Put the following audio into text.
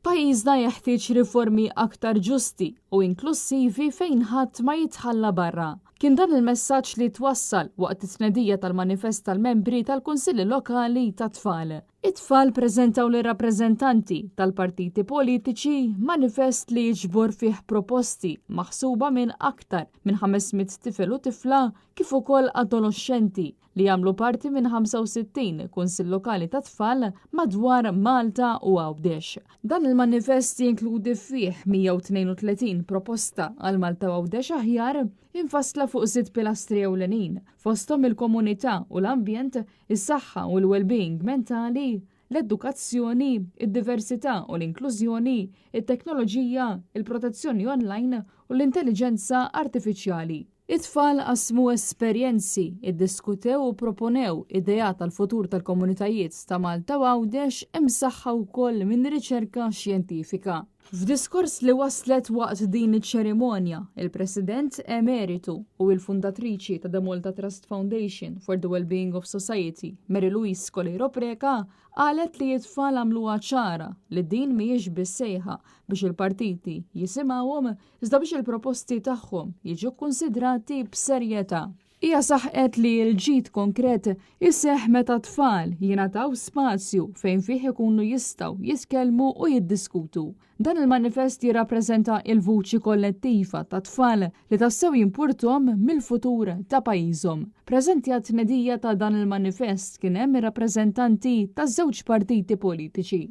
Pajjiżna jeħtieġ riformi aktar ġusti u inklussivi fejn ħadd ma jitħalla barra. Kien dan il-messaġġ li twassal waqt it-tnedija tal-manifest tal-membri tal-Kunsilli Lokali tat-Tfal. It-tfal preżentaw lir-rappreżentanti tal-partiti politiċi manifest li jiġbor fih proposti maħsuba minn aktar minn 500 tifel u tifla kif ukoll adoloxxenti li jagħmlu parti minn 65 Kunsill Lokali tat-Tfal madwar Malta u Għawdex. Dan il-manifest jinkludi fih 132 proposta għal Malta u Għawdex aħjar imfassla fuq sitt pilastri ewlenin, fosthom il-komunità u l-ambjent, is-saħħa u l-wellbeing mentali, l-edukazzjoni, id-diversità u l-inklużjoni, it-teknoloġija, il-protezzjoni online u l-intelliġenza artifiċjali. It-tfal qasmu esperjenzi, iddiskutew u pproponew ideat għall-futur tal-komunitajiet ta' Malta u Għawdex imsaħħa wkoll minn riċerka xjentifika. F'diskors li wasslet waqt din iċ-ċerimonja, il-President Emeritu u il-fundatriċi ta' The Malta Trust Foundation for the Wellbeing of Society, Mary Louise Coleiro Preca, qalet li t-tfal għamluha ċara li din mhijiex biss sejħa biex il-partiti jisimgħuhom iżda biex il-proposti tagħhom jiġu kkunsidrati b'serjetà. Hija saħqet li l-ġid konkret iseħħ meta t-tfal jingħataw spazju fejn fih ikunu jistgħu jitkellmu u jiddiskutu. Dan il-manifest jirrappreżenta l-vuċi kollettiva ta' tfal li tassew jimpurthom mill-futur ta' pajjiżhom. Preżenti għat-tnedija ta' dan il-manifest kien hemm ir-rappreżentanti taż-żewġ partiti politiċi.